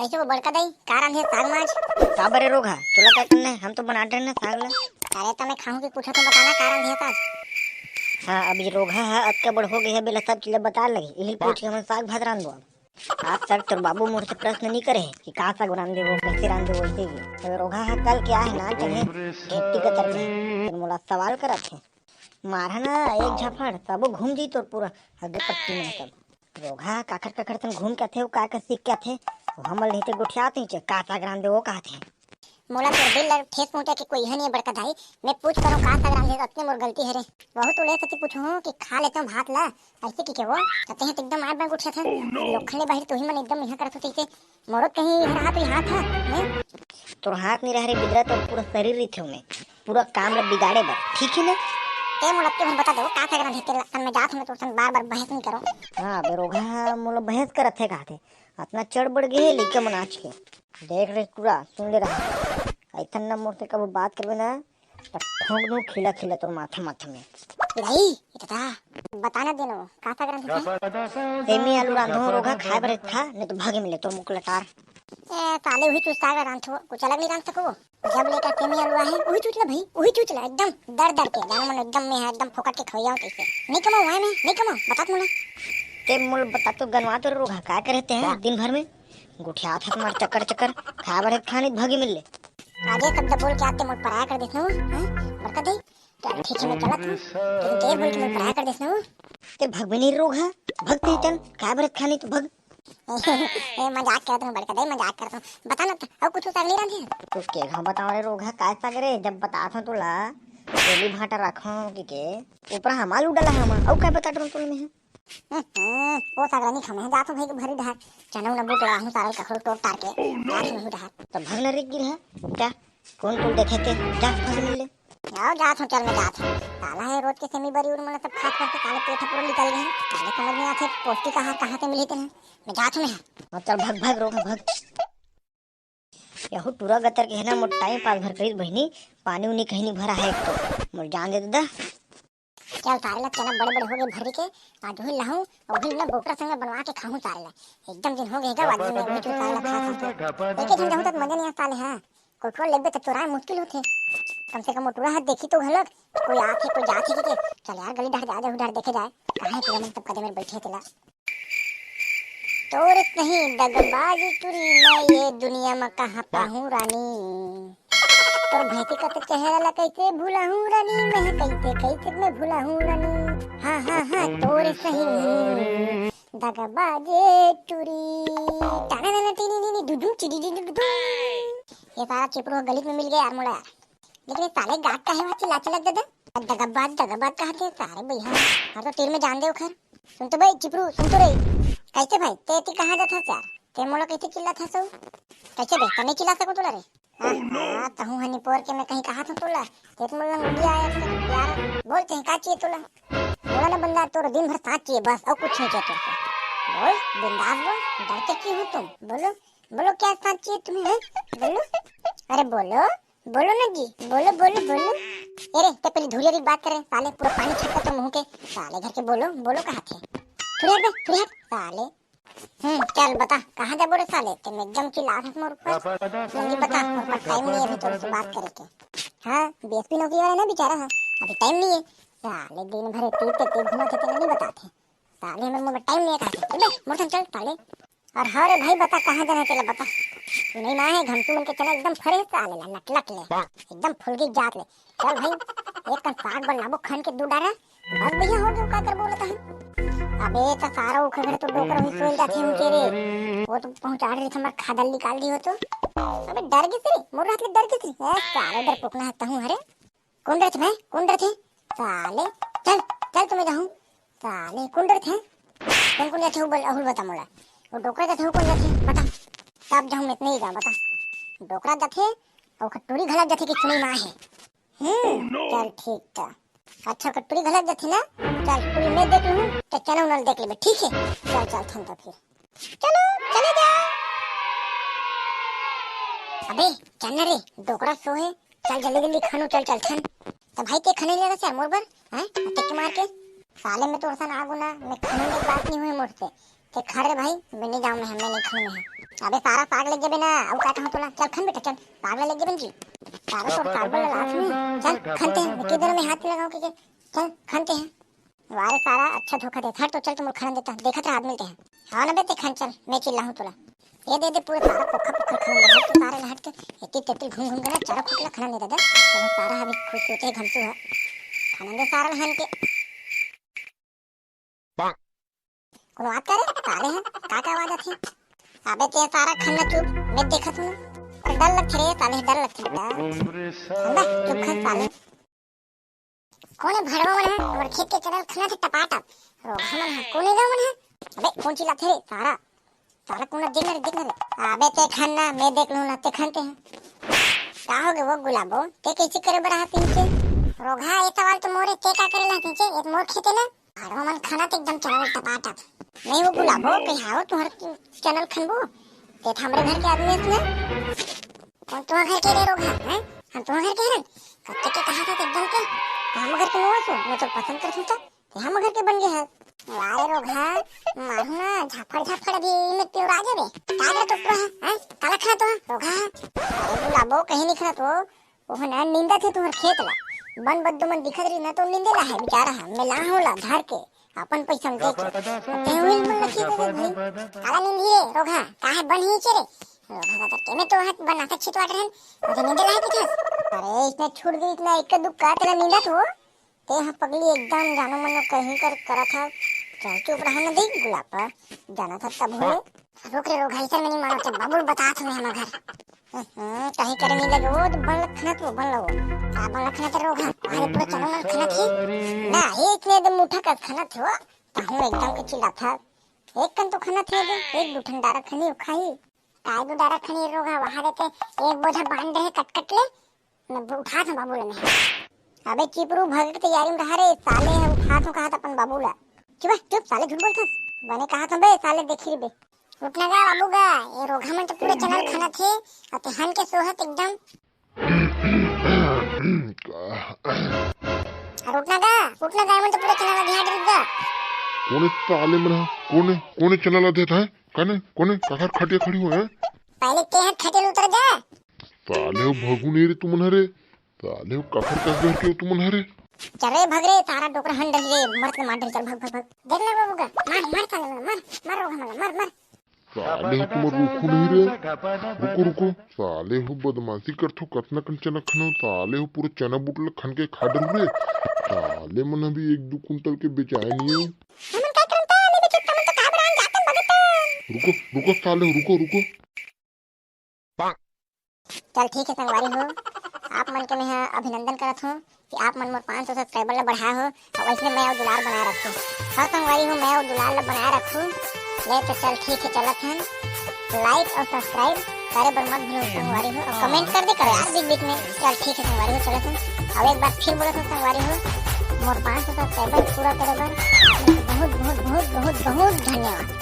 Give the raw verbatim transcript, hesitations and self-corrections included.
अइसे वो बड़का दाई, का रांधे साग माज? का बरे रोगहा, तोला का करना है? हम तो बनात रहेन ना साग ला। अरे त मैं खाहूं कि पूछत हूं, बता ना का रांधे साग? हाँ, अभी रोगहा हा अतका बड़ हो गे हे, बेला सब चीज ला बताय लगही, इही पूछ के हमन साग भात रांधबो। आज तक तोर बाबू मोर से प्रश्न नहीं करे हे कि का साग रांधे वो, कैसे रांधे वो, ऐसे ही। तो रोगहा हा कल के आहे ना, चले ढेपटी कतर के, तो मोला सवाल करत हे। मारहा ना एक झापड़, तबो घूम जही तोर पूरा हगे पट्टी में सब। रोगहा काखर काखर तन घूम के आथे, वो का का सीख के आथे, वो हमर नहीं ते गोठियात नहीं चे, का साग रांधे वो कहत हे। मोला तोर दिल ला ठेस पहुंचा के कोई है नहीं बड़का दाई, मैं पूछ करूं का साग रांधे, अतने मोर गलती हे रे। बहुत उड़े सती पूछो हूं कि खा लेते हो भात ला, ऐसे कि के वो, कहते हैं तो एकदम आए बाय गोठियात हे। लोखंडे बाहिर तू ही मन एकदम यहाँ करत हो, तैसे मोरो कहीं इहर हाथ, हाथ है, हैं? तोर हाथ नहीं रह रे बिदरा, तोर पूरा शरीर रहिथे ओमे, पूरा काम ला बिगाड़े बर, ठीक है ना? ते मोला अतके भर बता दे, का साग रांधे तेला, सन मैं जात हूं, मैं तोर संग बार-बार बहस नहीं करो। हाँ, बे रोगहा मोला बहस करत हे कहत हे, अतना चढ़ बढ़ गे हे लइका मन आज के। देख रे टूरा, सुन ले रहा, अइसन ना मोर से कबो बात करबे ना, त ठोंक दूं खिला खिला तोर माथा माथा में। ए दाई, ए दादा, बता ना देनो, का साग रांधे थे? सेमी आलू रांधो रोगहा, खाए बर था, नहीं तो भागे मिले तोर मुख लटार। ए, साले उही चूज साग रांधो, कुछ अलग नहीं रांध सको। जब लेकर सेमी आलू आहे, उही चूज ला भाई, उही चूज ला, एकदम दर दर के, जानो मन एकदम में है, एकदम फोकट के खवैया तैसे। नहीं कमाओ है मैं, नहीं कमाओ, बता तू ना। ते मोल बता तो गनवा तो रोगहा, का करे ते हैं दिन भर में? गोठियात हस मार चक्कर चक्कर, खाए बर हे त खा नहीं त भागे मिल ले। आगे शब्द बोल के आते मोर पराया कर देस ना वो, हैं? बड़का दाई, चल ठीक है मैं चलत हूं, लेकिन ते बोल के मोर पराया कर देस ना वो। ते भगबे नहीं रोगहा, भगते ही चल, खाए बर हे त खा नहीं तो भग। ए, मजाक करत हूं बड़का दाई, मजाक करत हूं। बता ना त, अउ कुछ साग नहीं रांधे? तू के घाव बताओ रे रोगहा, काय साग रे? जब बतात हूं तोला, तेली भांटा रखो कि के, ऊपर हम आलू डाला हम, अउ काय बतात हूं तोला मैं? हम्म, वो साग रांधी खामे, जात हूं भाई के भरी डहार, चना उना बूट लगा हूं, सारा कखरो टोर टार के, जात हूं डहार। तो भगना रे गिर है, क्या? कौन कौन देखे थे? जा, फंस मिल ले। आओ, जात हूं, चल, मैं जात हूं। साला है, रोज के सेमी बरी उर मन सब खात खात के काले पेट पूरा निकल गए हैं। काले समझ नहीं आते, पौष्टिक आहार कहाँ से मिले थे ना? मैं जात हूं, मैं। हाँ, चल, भग, भग, रोग, भग। यहू टूरा गतर के है ना, मोर टाइम पास भर करिस बहिनी, पानी उनी कहीं नहीं भरा है एक तो। मोर जान दे ददा। चल, सारे ला चना बड़े बड़े हो गए भरी के, आज वही लाहूं, और वही ना बोकरा संग बनवा के खाहूं सारे ला। एकदम दिन हो गए गा, आज मैं वही चूज सारे ला खा खा के। एके झन जाहूं तक मजा नहीं आता ले, हाँ। कोठवा लेबे त चोराए मुश्किल होथे। कम से कम वो टूरा हाथ देखी तो घलक, कोई आथे, कोई जाथे कि के। चल यार, गली डहर जा, जाहू डहर देखे जाए। कहाँ है टूरा मन तब कदे मेर बैठे तेला। तोर सही दगबाज टूरी, मैं ये दुनिया में कहाँ पाहूँ रानी। तोर भैंसी का तो चेहरा ला कैसे भुलाहूँ रानी, मैं कैसे, कैसे मैं भुलाहूँ रानी। हाँ, हाँ, हाँ, तोर सही दगबाज टूरी। टाना ना ना टीनी नी नी दुदू चिड़ी डी दुदू। ये सारा चिपरू गली में मिल गया यार मोला यार। लेकिन ये साले गात का है वहाँ चिल्ला चिल्ला दे दे। दगबाज, दगबाज कहा थे सारे भैया। हर तो तीर में जान दे उखर। सुन तो भाई चिपरू, सुन तो रे। कैसे भाई, ते ती कहाँ जात हस यार? ते मोला कैसे चिल्ला था सो? कैसे बे, तने चिल्ला सको तोला रे? हाँ, हाँ, तहूँ हनी पोर के मैं कहीं कहा था तोला। ते तो मोला उंगली आया से यार। बोल ते का चाहिए तोला? बोला ना बंदा, तोर दिन भर साथ चाहिए बस, और कुछ नहीं चाहिए तोर से। बोल, बिंदास बोल, डरते क्यों हो तुम? बोलो, बोलो क्या साथ चाहिए तुम्हें, हैं? बोलो, अरे बोलो, बोलो ना जी, बोलो, बोलो, बोलो। ए रे, ते पहले धुरिया री बात करे, साले पूरा पानी छटका तो मुंह के, साले घर के बोलो, बोलो कहा थे। धुरिया बे, धुरिया, साले। हम्म, चल बता, कहाँ जाबो रे साले? ते में एकदम चिल्ला रहा मोर ऊपर। जल्दी बता, मोर पास टाइम नहीं है अभी तोर से बात करे के। हाँ, बीएसपी नौकरी वाला ना बेचारा है, अभी टाइम नहीं है। साले दिन भर तीर ते तीर घुमा थे, तेला नहीं बताते। साले हमर मोर टाइम नहीं है कहा थे। चल बे, मोर संग चल, साले। और हाँ रे भाई, बता कहाँ जाना है तेला बता। सुनई ना है, घमसू मन के चना एकदम फरे है साले ला, लट लट ले। एकदम फुलगी जात ले। चल भाई, एक कन साग बर लाबो खन के दू डारा। बस भैया हो गया, का कर बोलता है। अबे त सारा उखर घर तो डोकर हुई सोल जाथे ऊंचे रे। वो तो पहुंचा रही हमर खादल निकाल दी हो तो। अबे डर गिस रे, मोर हाथ ले डर गिस रे। ए साले डरपोकना है तहूं हरे। कौन डरथे भाई? कौन डरथे? साले, चल, चल तुम्हें जाहूं। साले, कौन डरथे? कौन कौन जाथे वो बोल, अहुल बता मोला। वो डोकरा जाथे वो कौन जाथे? बता। तब जाहूं मैं इतने ही जाऊं, बता। डोकरा जाथे, और कटोरी घलक जाथे कि चुनी माँ है। हम्म, चल ठीक था। अच्छा, कटोरी घलक जाथे ना? चल, पूरी मैं देख लूं, तो चना उना देख लेबे, ठीक है? चल, चल, थन तो फिर। चलो, चले जाओ। अबे, चल ना रे, डोकरा सो है। चल जल्दी जल्दी खानो, चल चल थन। तो भाई ते खने ले रहा मोर बर, हैं? टेक मार के। साले मैं तो ऐसा ना आगू ना, मैं खाने की बात नहीं हुई मोर से। ते खा रे भाई, मैं नहीं जाऊँ, मैं, मैं नहीं खाऊँ मैं। अबे सारा, साग लेग जेबे ना, अउ का कहूं तोला, चल खन बेटा, चल, साग लेग जेबे जी। सारा तोर साग बर लात में, चल खनते हैं, एके बेर में हाथ लगाओ के, के, चल खनते हैं। वारे सारा, अच्छा धोखा देत, हट तो चल, तुम खनन देता, देखत रह आदमी ते हैं। हाँ ना बे, ते खन चल, मैं चिल्लाहूं तोला। ये दे दे पूरे सारा पोखा पोखा खनन दे, हट तो सारे हट के, एती तेती घूम घूम के ना चारों खुटला खनन दे दे, तो सारा अभी खुश होते हैं घमसू है। खनन दे सारा हन के। कोनो बात करे? साले हैं, का का आवाज आथे? अबे ते सारा खन्ना चुप, मैं देखत हूं। अरे डर लगथे रे साले, डर लगथे बेटा। खन्ना चुप खन साले। कोने भड़वा मन है, हमर खेत के चनल खन्ना थे टपाटप। रोगहा मन है, कोने गाँव मन है? अबे कौन चिल्लाथे रे सारा? साला कोना देख ना रे, देख ना रे। अबे ते खन्ना, मैं देख लूं ना, ते खनते हैं। का हो गए वो गुलाबो? ते कैसे करे बर हाथ पीछे? रोगहा, ये सवाल तो मोरे, ते का करे ला पीछे? ये तो मोर खेते ना। अरे मन खाना तो एकदम चनल टपाटप। नहीं वो गुलाबो, कहीं आओ तुम्हारे चनल खनबो। ते तो हमरे घर के आदमी है इसमें। कौन तुम्हारे घर के रे रोगहा, हैं? हम तुम्हारे घर के हरन? कत्ते के कहा था एकदम के? हम घर के नुआ सो, मैं तो पसंद कर सुनता। ते हम घर के बन गए है। वाह रे रोगहा, मारू ना झापड़ झापड़ अभी में पिउरा जाबे। का कर तो है, हैं? काला खना तो रोगहा। अरे गुलाबो कहीं नहीं खना तो, वो ना निंदा थे तुम्हारे खेत ला। बन बद्दू मन दिखत रही ना तो निंदे ला है बेचारा है, मैं ला हूं ला धर के, अपन पैसा में दे के। ते हुई मन लखी दे दे भाई। काला निंदी रे रोगहा, काहे बन ही चेरे? रोगहा का तेमे तो हाथ बना तक छितवाट रहन, मुझे निंदे ला है कुछ। अरे इसने छूट गई इतना एक दुख का तेरा निंदा तो। ते ह पगली एकदम जानो मनो कहीं कर करत हस। चल चुप रहा न दे गुलाब पर। जाना था तब हो। रुक रे रोगहा, ऐसा नहीं मानो, जब बाबू बता था मैं हम घर। हम्म, कहीं करे नहीं लगे, वो तो बन लखना तो बन लो। का बन लखना तो रोगहा, अरे पूरा चलो ना खाना थी। ना, ये इतने दे मुठा का खाना थे वो। ताहू एकदम के चिल्ला था। एक कन तो खाना थे दे, एक दो ठंडा रखनी हो खाई। काय दो डारा खनी रोगहा, वहां देते एक बोझा बांध रहे कटकट ले। मैं उठा था बाबू ला मैं। अबे चिपरू, भगे के तैयारी में रहा रे साले, हम उठा था कहा था अपन बाबू ला। चुप है, चुप साले, झूठ बोलथस। बने कहा था बे साले, देखी रे बे। उठना गा बाबू गा, ये रोगहा मन तो पूरे चनल खाना थे, और ते हन के सोहत एकदम। अरे उठना गा, उठना गा, मन तो पूरे चनल ध्यान रख गा। कोने साले मन हा? कोने, कोने चनल देत है? कने, कोने, काखर खटिया खड़ी हो है? पहले ते हट खटिया ले उतर जा। साले हो भगू नहीं रे तुमन हरे। साले हो काखर कस घर के हो तुमन हरे। चल रे भग रे, सारा डोकरा हन डही रे, मरत के मार डही, चल भग, भग, भग। देख ना बाबू का, मार, मार साले मन, मार, मार रोगहा मन, मार, मार। साले हो तुमन रुको नहीं रे। रुको, रुको। साले हो बदमाशी करथो, कतना कन चना खनो, साले हो पूरा चना बूट ल खन के खा डरू रे। साले मन अभी एक दो कुंटल के बेचाए नहीं हो। हमन का करन ता, ले बेचो, तमन तो का बरान जातन भगत। रुको, रुको साले हो, रुको, रुको। चल ठीक है संगवारी हो, आप मन के मैं ह अभिनंदन करत हूँ कि आप मन मोर पाँच सौ सब्सक्राइबर ला बढ़ाए हो और वैसने मैं और दुलार बनाए रखूँ। हाँ संगवारी हो, मैं और दुलार ला बनाए रखूँ। ले तो चल ठीक है, चलत हन। लाइक और सब्सक्राइब करे बर मत भूलो संगवारी हो, और कमेंट कर दे करो यार बीच बीच में। चल ठीक है संगवारी हो, चलत हन। अब एक बार फिर बोलत हूँ संगवारी हो, मोर पाँच सौ सब्सक्राइबर पूरा करे बर आप मन के बहुत, बहुत, बहुत, बहुत, बहुत धन्यवाद।